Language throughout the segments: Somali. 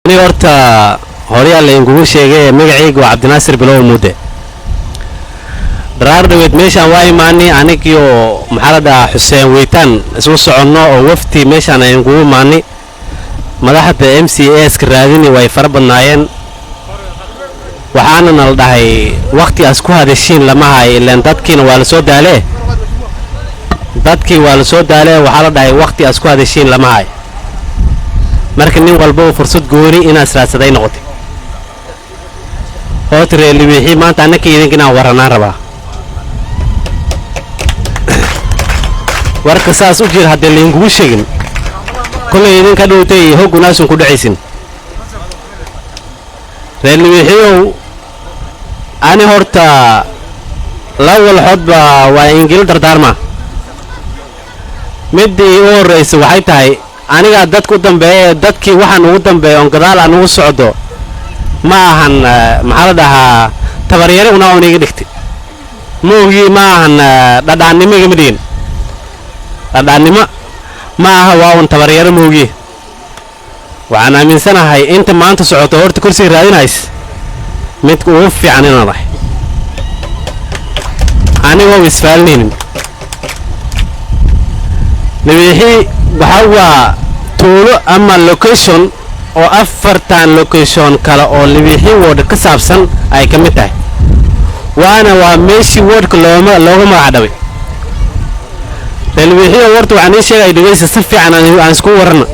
Ani horta horeyaa laynkugu sheegay, magacayga waa Cabdinaasir Bilow Mudde. Dharaar dhaweed meeshaan waa imaanay, anigiyo maxaa la dhahaa Xuseen Weytaan isla soconno oo wafti meeshaan aynkugu imaanay. Madaxda MCA ska raadini way fara badnaayeen, waxaana nala dhahay wakhti aas ku hadashiin lama hayo, ilaan dadkiina waa la soo daalee, dadkii waa la soo daalee. Waxaa la dhahay wakhti aas ku hadashiin lama hayo. Marka nin walba fursad gooni inaas raadsaday noqotay. Horta reer Libiixii, maanta annaka idinka inaan warranaan rabaa. Warka saas u jira haddee laynkugu sheegin, kollay idinka dhowtay hog unaasun ku dhacaysin. Reer Libiixiyow, ani horta laba walxoodba waa ingila dardaarmaa. Middii u horraysa waxay tahay, anigaa dadka u dambeeya ee dadkii waxaan ugu dambeeya oon gadaal aan ugu socdo ma ahan, maxaa la dhahaa, tabaryare unaa un iga dhigtay ma ogii, ma ahan dhadhaannimo igama dhigin, dhadhaannimo ma aha, waa un tabaryare ma ogii. Waxaan aaminsanahay inta maanta socoto horta kursiga raadinays midka ugu fiican inaan ahay, anigoo isfaalinaynin. Libiixii waxaa waa tuulo ama location oo afartan location kale oo Libiixii ward ka saabsan ay ka mid tahay, waana waa meeshii wardka looma looga magac dhabay. Reer Libiixiyo, warta waxaan ii sheegay, dhegeysta si fiican, aan isku warrana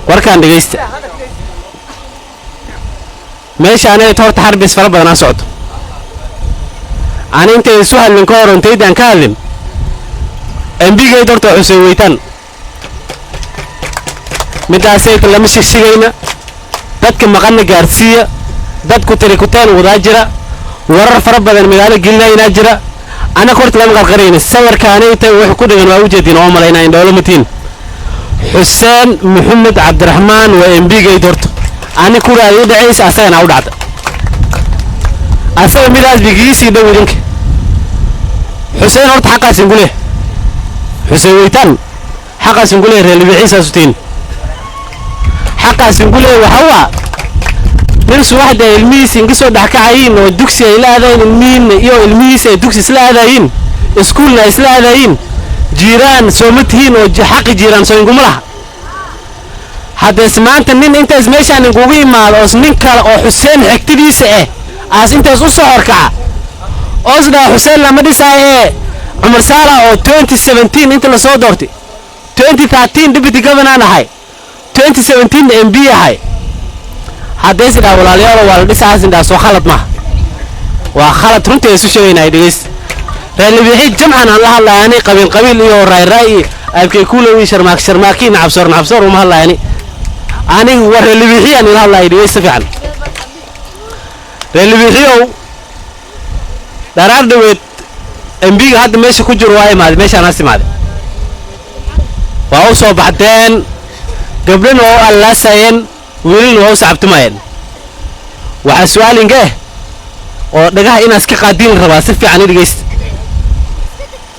warkaan, dhegeysta. Meesha aniga horta xarbis fara badan aan socoto. Ani intay isu hadlin ka hor, intaydaan ka hadlin, MPgayd horta waa Xuseen Weytaan. Midaasayta lama shigshigayna, dadka maqanna gaarsiiya, dadku tirikuteen wadaa jira, warar fara badan magaalo gelinaynaa jira. Annaga horta lama qarqarayna. Sawirkaanayta wuxuu ku dhigan waa ujeedin oo malaynaa indhoolo matiin. Xuseen Maxamed Cabdiraxmaan waa MPgayd horta. Ani kuraad ii dhacaysa, asagana u dhacda asaga, midaas bigiisii dhow idinka. Xuseen horta xaqaasin ku leh, Xuseen Weytaan xaqaasin ku leh. Reer Libixiisaasu tiin xaqaasin ku leh. Waxa waa nin subaxda ilmihiisa inka soo dhexkacayiin oo dugsi ay la aadayin, ilmihiina iyo ilmihiisa ay dugsi isla aadayiin, iskuulna ay isla aadayiin, jiiraan sooma tihiin oo xaqi jiiraan soo inguma laha. Haddees maanta nin intaas meeshaan inkugu imaado oos nin kale oo Xuseen xigtadiisa ah aas intaas u soo horkaca oos dhaha Xuseen lama dhisaayo ee Cumar Saala oo 2017 inta lasoo doortay, 2013 deputy governor ahay, 2017 MP ahay, haddees idhaha walaalayaalo waa la dhisaas indhaha, soo khalad maaha? Waa khalad. Runtii isu sheegaynaya, dhegeysta. Reer Libiixi jamcan aan la hadlaya, ani qabiil qabiil iyo raay raay iyo abkay kuulow iyo sharmaak sharmaaki nacabsoor nacabsoor uma hadlaya. Ani anigu waa reer Libiixi aan ila hadlaya, dhegeysta fiican. Reer Libiixiyow, dharaar dhaweed MPga hadda meesha ku jiro waa imaaday, meeshaan haas imaaday, waa u soo baxdeen, gabdhana waa u allaasayeen, wiilina waa u sacabtumayeen. Waxaa su-aal inga eh oo dhagaha inaas ka qaadiin la rabaa, si fiican i dhegeysta.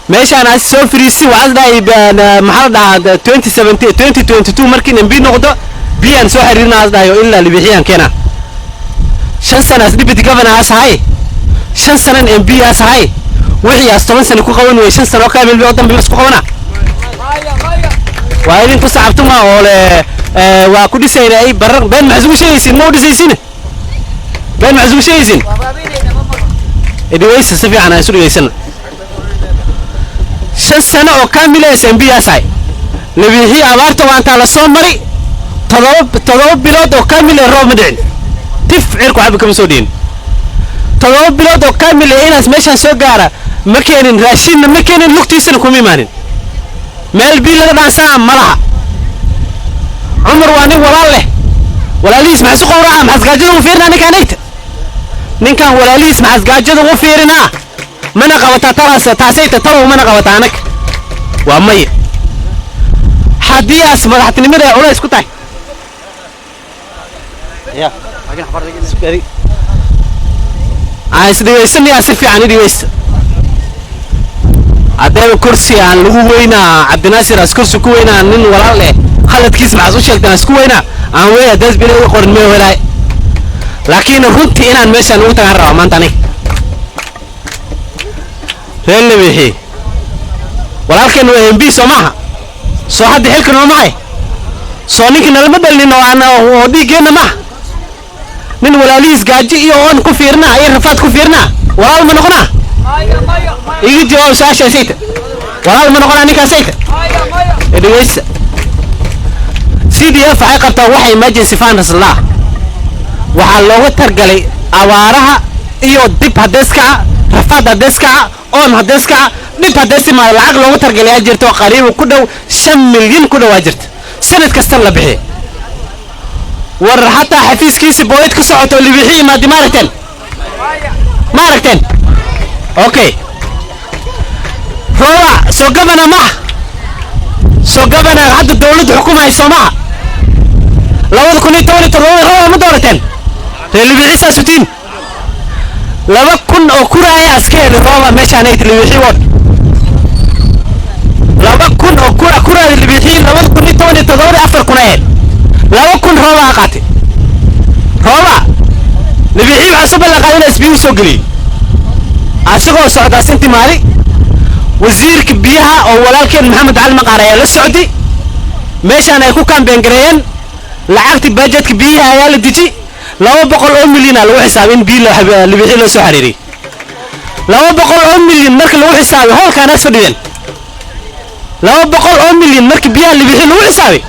Meeshaan aas soo fariisi, waxaas dhahay, maxaa la dhahaa, 2017, 2022 markiin MP noqdo biyaan soo xiriirina aas dhahay oo ilaa Libixiyaan keena. 5 sanaas deputy governor aas ahay, 5 sanan MP aas ahay. Wixii aas 10 sano ku qaban weye, 5 sano oo kaamil oo dambe isku qabana waa idinku sacabtuma oo le waa ku dhisayna ay barar. Been maxaa isugu sheegaysiin? Ma u dhisaysiin? Been maxaa isugu sheegaysiin? Dhegeysta si fiican, aan isu dhegeysana. 5 sano oo kaamil ah MP aas ahay. Libiixii abaarta waantaa la soo mari, 7 bilood oo kaamil ah roob ma dhicin, tif cirku xabi kama soo dhihin. 7 bilood oo kaamil ah inaas meeshaan soo gaara ma keenin, raashinna ma keenin, lugtiisana kuma imaanin. Meel bii laga dhaansanaa ma laha. Cumar waa nin walaal leh, walaalihiis maxaa isu qowraca? Maxaas gaajada ugu fiirinaa ninkaan eyta? Ninkan walaalihiis maxaas gaajada ugu fiirinaa? Mana qabataa talaas taasayta talow? Mana qabataa? Anag waa maya. Haddii aas madaxtinimada ay culays ku tahay, aan isdhegaysanayaa, si fiican i dhegeysta. Haddeeba kursi aan lagu weynaa, Cabdinaasir as kursi ku weynaa, nin walaal leh Khaladkiis maxaas u sheegtaan isku weynaa aan wey haddaas bina iga qorin mee welaay, laakiin runtii inaan meeshaan ugu tagaan rabaa maanta. Aniga reer Libixi, walaalkeen waa MP, soo maaha? Soo hadda xilka noo mahay, soo ninkii nalama dhalnin oo aan oo dhiiggeenna maaha. Nin walaalihiis gaajo iyo oon ku fiirnaa iyo rafaad ku fiirnaa, walaal ma noqonaa? Iga jawaab su-aashaasayta, walaal ma noqonaa ninkaasayta? Dhegeysta, CDF waxay qabtaa wax emergency funds la waxaa looga targalay abaaraha iyo dib haddees kaca, rafaad haddees kaca, oon haddees kaca, dhib haddees imaado, lacag looga targalay aa jirta oo qariibu ku dhow 5 milyan ku dhow aa jirta, sanad kasta la bixiya. War xataa xafiiskiisi booyad ka socoto Libixi imaadi, ma aragteen? Ma aragteen? Okay, Rooba soo governor maha? Soo governor hadda dawladda xukumayso maha? 2017 Rooba ma doorateen? Reer Libixi saasutiin 2000 oo kuraaya aska heli Rooba meeshaan ay Libixi ward, 2000 oo kura. Kuraada Libixi 2017 4000 ahayd, 2000 Rooba ha qaatay. Rooba Libixi waxaa soo ballan in SB u soo geliyey asagoo socdaa sinti maali. Wasiirka biyaha oo walaalkeen Maxamed Cali Maqaar ayaa la socday meeshaan ay ku campaign gareeyeen. Lacagti budgetka biyaha ayaa la deji, 200 oo milyan aa lagu xisaabay in biyo Libixi loo soo xariiriyey. 200 oo milyan marka lagu xisaabay, hoolkaan as fadhideen, 200 oo milyan marka biyaha Libixi lagu xisaabay,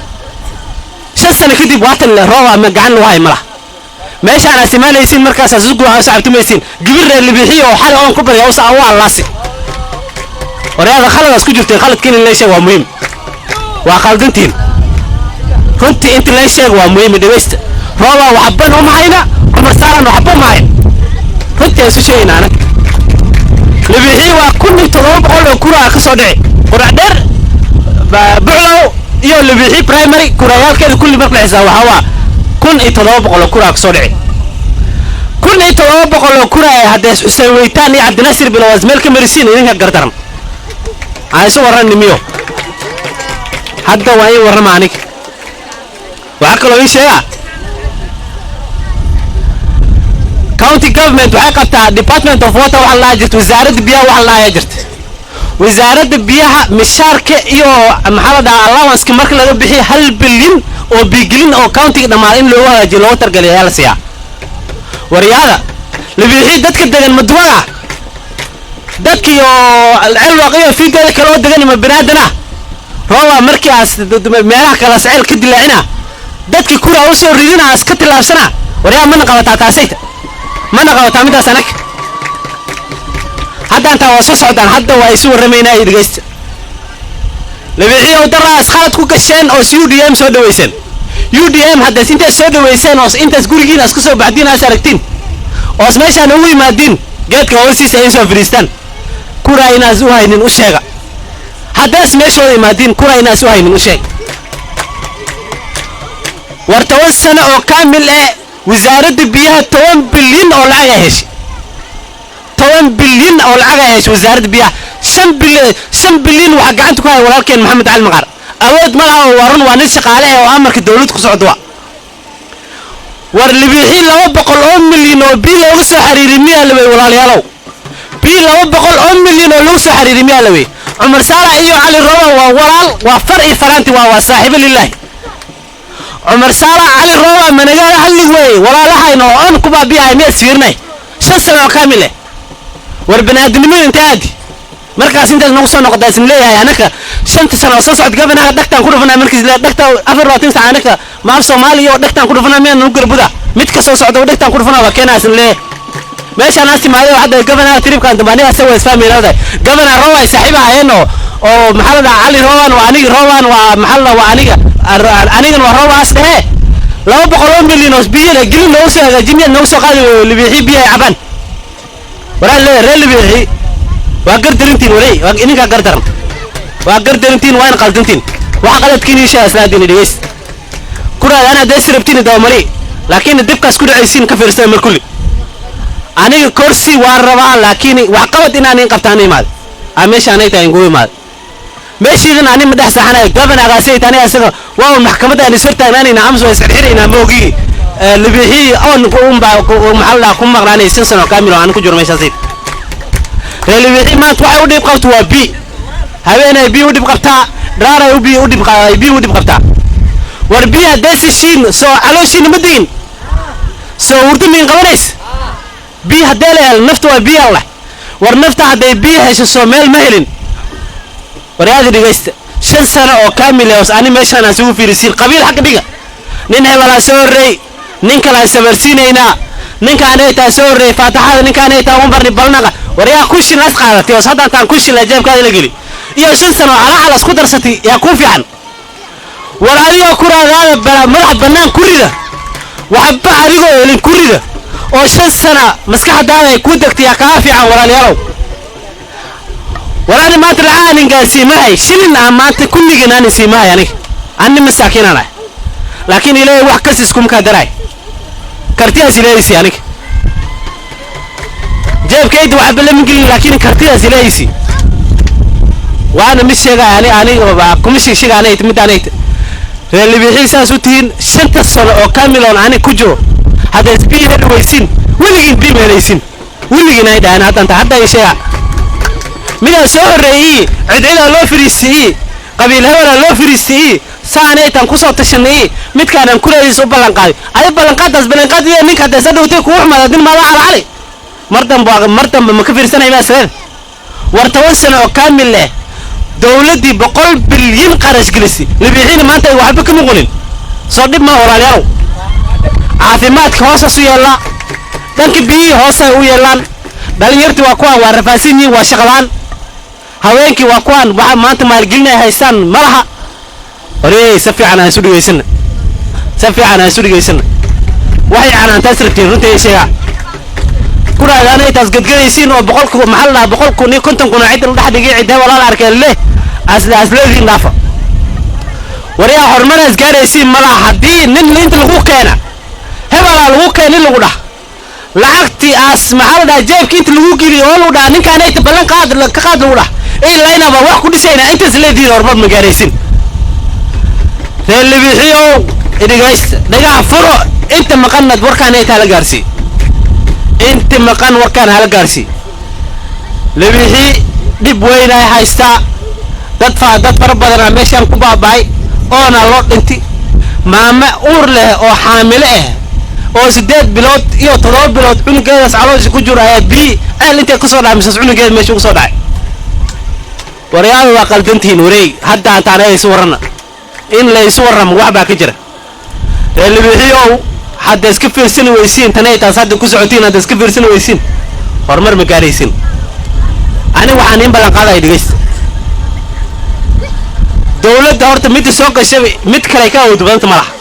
5 sano kadib waatan Rooba ma gacan lagu hay malaha. Meeshaan aad imaanaysiin markaas aad isku sacabtumaysiin gibir reer Libixi oo xali oon ku barya usa u allaasi. Waryaada, khaladaas ku jirteen, khaladkiin in la sheeg waa muhiim. Waa khaldantiin runtii, inta la sheeg waa muhiim. Dhegeysta, Rooba waxban uma hayna, Cumar Saaran waxba uma hayn. Runtii aan isu sheegayna anaga, Libixi waa 1700 oo kuraa ka soo dhici. Qurac Dheer, Buclow iyo Libixi primary kurayaalkeeda kulli marka la xisaabo waxaa waa 1700 oo kuraa ka soo dhici. 1700 oo kuraa haddee Xuseen Weytaan iyo Cabdinaasir Bilowaas meel ka marisiin, idinka gardaran. Aan isu warran miyo? Hadda waa ii warrama aniga. Waxaa kaloo ii sheegaa, county government waxay qabtaa Department of Water waxa la jirta, wasaaradda biyaha waxa la ayaa jirta. Wasaaradda biyaha mishaarka iyo maxaa la dhahaa allowance marka laga bixiyo, 1 bilyan oo biigelin oo countyga dhammaan in loogu hagaajiyo loogu targalay ayaa la siiyaa. Waryaada, Libixii dadka degan maduwaga, dadkii oo Celwaq iyo fiideeda kale oo degan ma binaadana? Rooba markii aas meelaha kale as ceel ka dilaacina, dadkii kuraa u soo ridina as ka tillaabsana. Waryaa, mana qabataa taasayta? Mana qabataa midaas anag? Haddaan taa waa soo socdaan, hadda waa isu warramaynaa iyo dhegeysta. Libixiyow, daraas khalad ku gasheen oo UDM soo dhaweyseen. UDM haddaas intaas soo dhaweyseen oo intaas gurigiina isku soo baxdiin, aas aragtiin oos meeshaan ugu yimaadiin, geedka hoostiisa ay soo fadhiistaan, kuraa inaas u haynin u sheega. Haddaas meeshooda imaadiin, kuraa inaas u haynin u sheeg. War 10 sano oo kaamil eh wasaaradda biyaha 10 bilyan oo lacag ay heshay, 10 bilyan oo lacag ay heshay wasaaradda biyaha. 5 bilyan, 5 bilyan waxaa gacanta ku haya walaalkeen Maxamed Cali Maqaar. Awood ma laha oo waa run, waa nin shaqaale eh oo amarka dawladda ku socdo. Wa war Libixii 200 oo milyan oo biyo looga soo xariiriyay miyaa la wey? Walaalayaalow, biyo 200 oo milyan oo lagu soo xariiriyay miyaa la wey? Cumar Saalax iyo Cali Roba waa walaal, waa far iyo faraanti, waa saaxiibo lilaahi. Cumar Saalax, Cali Roba managaala hadli weeye. Walaalahayna oo on ku baabi'ahay miyaa isfiirinay 5 sano oo kaamil eh? War baniaadamnimada inta aadi markaas intaas nagu soo noqotaa isna leeyahay. Anaka 5-ta sano oo soo socod governorka dhagtaan ku dhufanaa markiis le dhagta 24 saac. Anaka ma af Soomaaliya oo dhagtaan ku dhufanaa miyaa nagu garbuda? Mid ka soo socda oo dhagtaan ku dhufanaa waa keenaa isna leeyahay. Meeshaan aas timaado hadda governorka tripkan dambe aniga asaga waa isfahmayna. Governor Roba ay saaxiib ahaayeen oo maxaa la dhahaa, Cali Roban waa aniga, Roban waa maxaa la dhahaa, waa aniga, anigan waa Roba as dhehe. 200 oo milyan oo biyo la gelin loogu soo hagaajin miyaad noogu soo qaadi Libixi biyo ay cabaan? Waraa le reer Libixi, waa gardarintiin waley, waa idinkaa gardaran, waa gardarintiin, waa in qaldantiin. Waxa qaladkiin ii sheega islaadiin. Dhegeys, kuraad ana hadday sirabtiin dabamari, laakiin dibkaas ku dhacaysiin ka fiirsada. Mar kulli aniga korsi waa rabaa, laakiin wax qabad inaan in qabtaan imaad a meesha anay tahay inkugu imaad. Meeshiidan ani ma dhex saxanayo governorgaasay ani asaga waa un maxkamadda aan is hortaagnaanayna amase waa isxirxiraynaa moogii Libixii oon unbaa maxaa la dhahaa ku maqnaanay 5 sano kaamil oo aan ku jiro meeshaasay. Reer Libixii maanta waxay u dhib qabto waa bi habeenay bi u dhib qabtaa, dhaaray bi u dhib bi u dhib qabtaa. War biyo haddee sishiin soo calooshiina ma degin, soo hurdo miin qabanays. Biyo haddee la helo nafta waa biyo leh. War nafta hadday biyo hesho soo meel ma helin. Waryaada dhegaysta, 5 sano oo kaamil eh ani meeshaan aan isugu fiirisiin qabiil xagga dhiga. Nin hebelaa soo horreey, nin kale aan sabarsiinaynaa, ninkaan ay taa soo horreey, faataxada ninkaan ay taa umarni balnaqa. Waryaa 1000 shilin as qaadatay oos hadda intaan 1000 shilin jeebkaada la geli iyo 5 sano oo calaacal isku darsatay yaa kuu fiican. War adigoo kuraadaada madax bannaan ku rida, waxba adigoo helin ku rida oo 5 sana maskaxdaada ay kuu degtay yaa kaa fiican, walaalayaalow. War ani maanta lacag aanin gaarsiimahay, shilin aan maanta kulligin aanin siimahay, aniga ani masaakiinaan ahay, laakiin Ilaahay wax kas iskuma kaa daraay, kartidaas Ilaahaysi. Aniga jeebkayda waxba lama gelin, laakiin kartidaas Ilaahaysi waana mid sheegaya. Ani aniga kuma sheeg anay mid anay reer Libixii saas u tihiin. 5-ta sano oo kamiloon ani ku jiro hadda isbii heli weysin, weligiin bii meelaysin, weligiin ay dhahaan haddanta hadda ay sheega midaa soo horreeyey, cidcidaa loo firiistay, qabiil hebelaa loo firiistay, saanaytan kusoo tashanay, midkaanaan kuleediis u ballan qaaday. Adi ballanqaadaas ballanqaadiyo ninka hadda isa dhowtay kugu xumaada din maada calacali mar dambe, mar dambe ma ka fiirsanay maa sareed. War 10 sano oo kaamil leh dowladdii 100 bilyan qarash gelisay, Libixiina maanta ay waxba ka muqulin, soo dhib maa, walaalayaalow? Caafimaadka hoosaas u yeellaa, dhanka biyihii hoosay u yeelaan, dhalinyartii waa kuwaan waa rafaadsan yihiin, waa shaqalaan, haweenkii waa kuwaan waxa maanta maalgelin ay haystaan ma laha. Warey, si fiican aan isu dhegaysana, si fiican aan isu dhegaysana. Waxay canaantaas rabtiin runtii sheegaa kuraagaana intaas gadgadaysiin oo boqolku maxaa la dhahaa 100,000 iyo 50,000 oo cidda la dhex dhigay cidda walaal arkeen leh asleediin dhaafa. Waryaa, horumaraas gaadhaysiin ma laha haddii nin inta lagu keena hebelaa lagu keena in lagu dhah lacagtii aas maxaa la dhahaa jeebka inta lagu geliyo oo lagu dhaha ninkaan ayta ballan qaad ka qaad lagu dhah ilaa baa wax ku dhisayna intaas leediin horumar ma gaadhaysin. Reer Libixiyow, idhigaysta, dhagaha furo. Inta maqannad warkaan ayta hala gaarsii, inta maqan warkaan hala gaarsii. Libixi dhib weyn ay haystaa, dad fara badanaa meeshaan ku baaba'ay oona loo dhintay. Maame uur leh oo xaamile ah oo 8 bilood iyo 7 bilood cunugeedaas caloosha ku jiro ayaa bii ceel intay kusoo dhacay misas cunugeeda meesha ugu soo dhacay. Waryaaba, waa qaldantihiin wareey. Hadda antaana isu warrana in la isu warramo wax baa ka jira. Reer Libixiyow, hadda iska fiirsani weysiin tanay taas hadda ku socotiin, hadda iska fiirsani weysiin horumar ma gaaraysin. Ani waxaan in ballan qaadaya, dhegeysta, dowladda horta midda soo gashay mid kale ka awood badanta ma laha.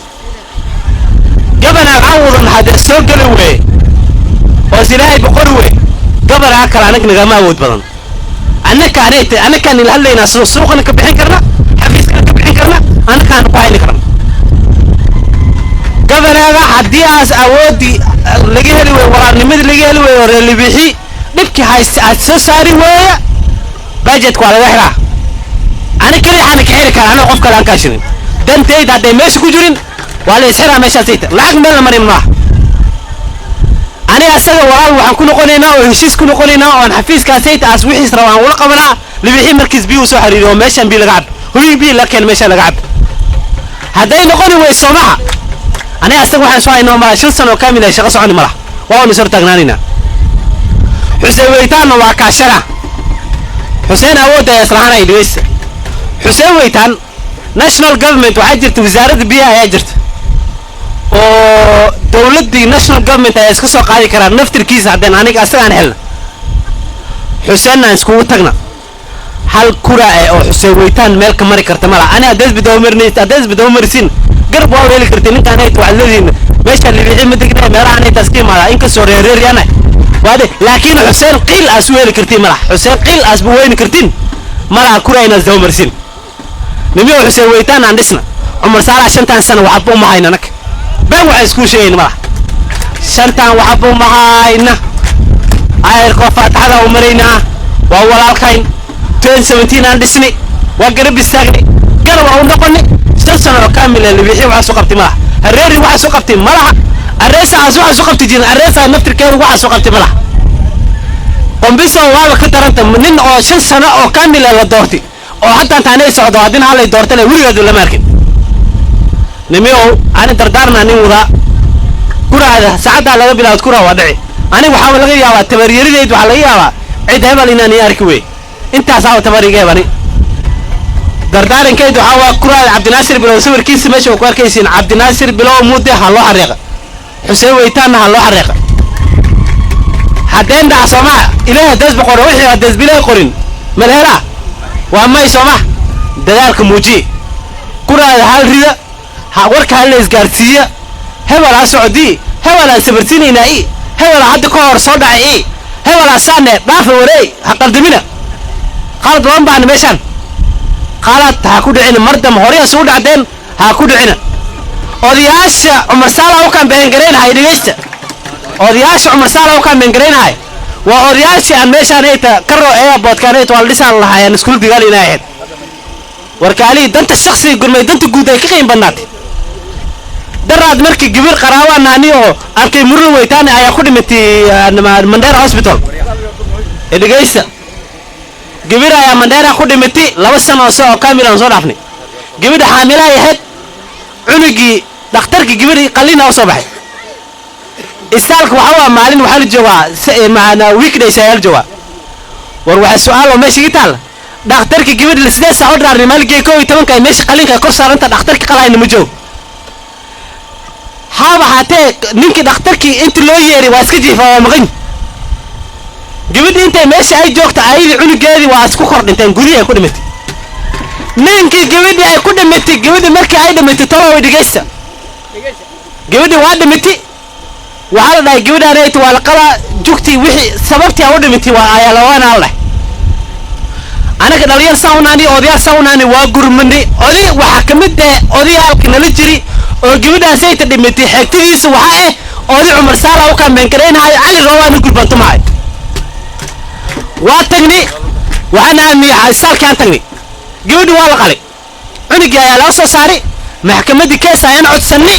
Governor cawdan haddee soo geli weeye oos Ilaahay boqori wey, governorka kale anag nagama awood badan. Annaka anay annakaan ila hadlaynaa, suuqana ka bixin karna, xafiiskana ka bixin karna, annakaan ku hayni karna governorga. Haddii aas awoodii laga heli weyo, walaalnimadii laga heli weeyo, reer Libixi dhibkii haysta aad soo saari weeya, budgetka waa laga xiraa. Ani keliya xaana ka xiri kara anoo qof kale aan kaashinin dantayda hadday meesha ku jirin, waa la isxiraa meeshaasayta, lacag meel la marin maaha. Ani asaga walaal waxaan ku noqonaynaa oo heshiis ku noqonaynaa oo aan xafiiskaasayta aas wixiis raba aan ula qabanaa. Libixii markiis biyo uu soo xiriiriyo oo meeshaan biyo laga cab, hubi biyo la keen meeshaan laga cab. Hadday noqoni weyso maha, aniga asaga waxaan soo haynaa malaha 5 sano oo kaamil ay shaqo soconi malaha, waa unu is hortaagnaanaynaa. Xuseen Weytaanna waa kaashana. Xuseen awoodda ayaa islahanaya, dhegeysta. Xuseen Weytaan national government waxaa jirta, wasaaradda biyaha ayaa jirta oo dowladdii national government ayaa iska soo qaadi karaa naftirkiisa. Haddeen aniga asagaan helna, Xuseenna aan iskugu tagna, hal kura eh oo Xuseen Weytaan meel ka mari karta malaha. Ani haddays bidaba marisin garab waa heli karti. Ninkaan ayt waxaad leedihiin meeshaan Libixi ma degnay, meelahaan aytaas ka imaadaa inkastoo reereeryana waade, laakiin Xuseen qiil aas u heli kartiin malaha, Xuseen qiil aas bu weyni kartiin malaha kura inaas daba marisin. Nimiyo Xuseen Weytaan aan dhisna. Cumar Saalax 5-tan sano waxba uma hayna, anaka been waxay iskuu sheegayna malaha, 5-tan waxba uma hayna. Ayarkoo faataxada u maraynaa waa walaalkayn 2017 aan dhisni. Waa garab istaagnay, garab waa u noqonay. 5 sano oo kaamil ah Libixi waxaa soo qabtay malaha, Hareeri waxaa soo qabtay malaha, Areesaas waxaa soo qabtay jirin, Areesaa naftirkeedu waxaa soo qabtay malaha. Qombiso waaba ka daranta. Nin oo 5 sano oo kaamil ah la doortay oo hadda intaanay socdo haddina halay doortale weligeed lama arkin. Nimiyow, ani dardaarna nin wadaa kuraada saacaddaa laga bilaabo kuraa waa dhici. Aniga waxaa laga yaabaa tabaryarideyd, waxaa laga yaabaa cid hebel inaan ii arki wey. Intaasaaba tabariga hebani. Dardaarankeyd waxaa waa kuraada Cabdinaasir Bilow, sawirkiisa meesha ku arkaysiin. Cabdinaasir Bilow Mudde ha loo xariiqa, Xuseen Weytaanna ha loo xariiqa. Haddeen dhaca soomaa Ilaah hadees boqor wixii hadees bilaa qorin malheelaa waa may sooma. Dadaalka muujiye, kuraada hal rida ha warka ha la isgaarsiiya. Hebel ha socdii, hebel aan sabarsiinaynaa i hebel hadda ka hor soo dhacay i hebel asaane dhaafa wareey. Ha qaldamina, qalad looma baahna meeshaan. Qalad ha ku dhicina mar dambe, horey isugu dhacdeen, ha ku dhicina. Odayaasha Cumar Saala u campaign garaynahay, dhegeysta. Odayaasha Cumar Saala u campaign garaynahay waa odayaashii aan meeshaan ayta karo airportkaan ayta waa la dhisaan lahaa, aan iskula dagaalayna ahayd. Warkaalihii danta shakhsiga gurmay, danta guud ay ka qiim badnaatay. Daraad markii gibir qaraabaa naani oo arkay murur weytaane ayaa ku dhimatay Mandera Hospital. Dhegeysta, gibir ayaa Mandera ku dhimatay 2 sano oo soo kaamil aan soo dhaafnay. Gibidha xaamilahay ahayd, cunugii dhakhtarkii gibidhii qalina u soo baxay istaalka. Waxaa waa maalin waxaa la joogaa maana weekdays ayaa la joogaa. War waxaa su-aal oo meesha igi taalla: dhakhtarkii gibidha 8 saac u dhaarnay maaligii 11-ka ay meesha qalinka kor saaranta, dhakhtarkii qalahayna ma joog. Haaba haatee ninkii dhakhtarkii inta loo yeeray waa iska jiifaa, waa maqan. Gabadhii intay meesha ay joogta ayadii cunugeedii waa isku kor dhinteen, gudihii ay ku dhimatay. Ninkii gabadhii ay ku dhimatay, gabadhii markii ay dhimatay, tolo way dhegeysta, gabadhii waa dhimatay. Waxaa la dhahay gabadhaan ayta waa la qalaa, jugtii wixii sababtii a u dhimatay waa ayaa lawaana la dhahay. Anaga dhalinyar saa unaani, odayaal saa unaani, waa gurmanay. Oday waxaa ka mid ah odayaalka nala jiri oo gabadhaas ayta dhimatay xigtadiisa waxaa ah oday Cumar Saala u campaign garaynahayo, Cali Roobaana gurbantumahay. Waa tagnay, waxaan aamiyey isaalkaan tagnay. Gabadhi waa la qalay, cunugii ayaa laga soo saaray. Maxkamaddii kees ayaan codsanay.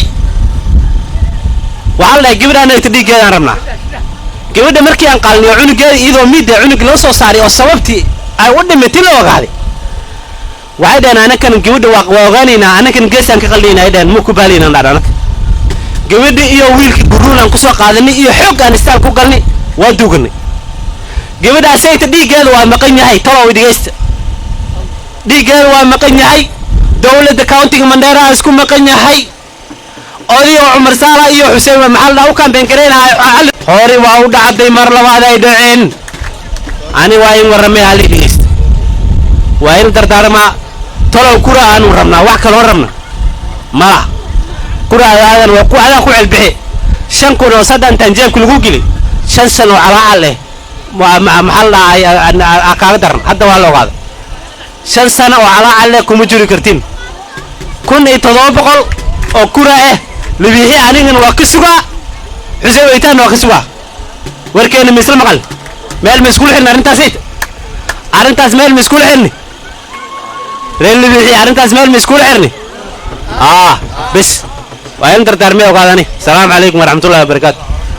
Waxaa la dhahay gabadhaan ayta dhiiggeedaan rabnaa. Gabadha markii aan qalnay oo cunugeeda iyadoo miidda cunugii loo soo saaray oo sababtii ay u dhimatay la ogaaday, waxay dhaheen anakan gabadha waa ogaanaynaa, anakan geesaan ka qaldayna. Ay dhaheen muu ku baalaynaan dhaan. Anaka gabadha iyo wiilkii guruun aan kusoo qaadanay iyo xoog aan istaal ku galnay, waa duuganay. Gabadhaas ayta dhiiggeeda waa maqan yahay. Talow dhegeysta, dhiiggeeda waa maqan yahay. Dowladda countiga Mandheera isku maqan yahay. Oday oo Cumar Saala iyo Xuseen maxaa la dhaha u campaign garaynahay hore waa u dhacday, mar labaad ay dhaceen. Ani waa in warramay, hali dhegeysta, waa in dardaarmaa. Talow kura aanu rabnaa, wax kaloo rabna malaha. Kuraadaadan waa ku adaa ku celbixi 5000 oo saddantan jeebka lagu geli 5 sano oo calaacal leh. Maxaa la dhahaa kaaga daran? Hadda waa la ogaaday 5 sano oo calaacal leh kuma jiri kartin. 1700 oo kura ah Libiixi anigana waa ka sugaa, Xuseen Weytaanna waa ka sugaa. Warkeena ma isla maqal? Meel ma iskula xirni arrintaasayt? Arrintaas meel ma iskula xirni, reer Libiixi? Arrintaas meel ma iskula xirni? Bes waa in dardaarmay ogaadani. Asalaamu calaykum waraxmatullahi wabarakaatu.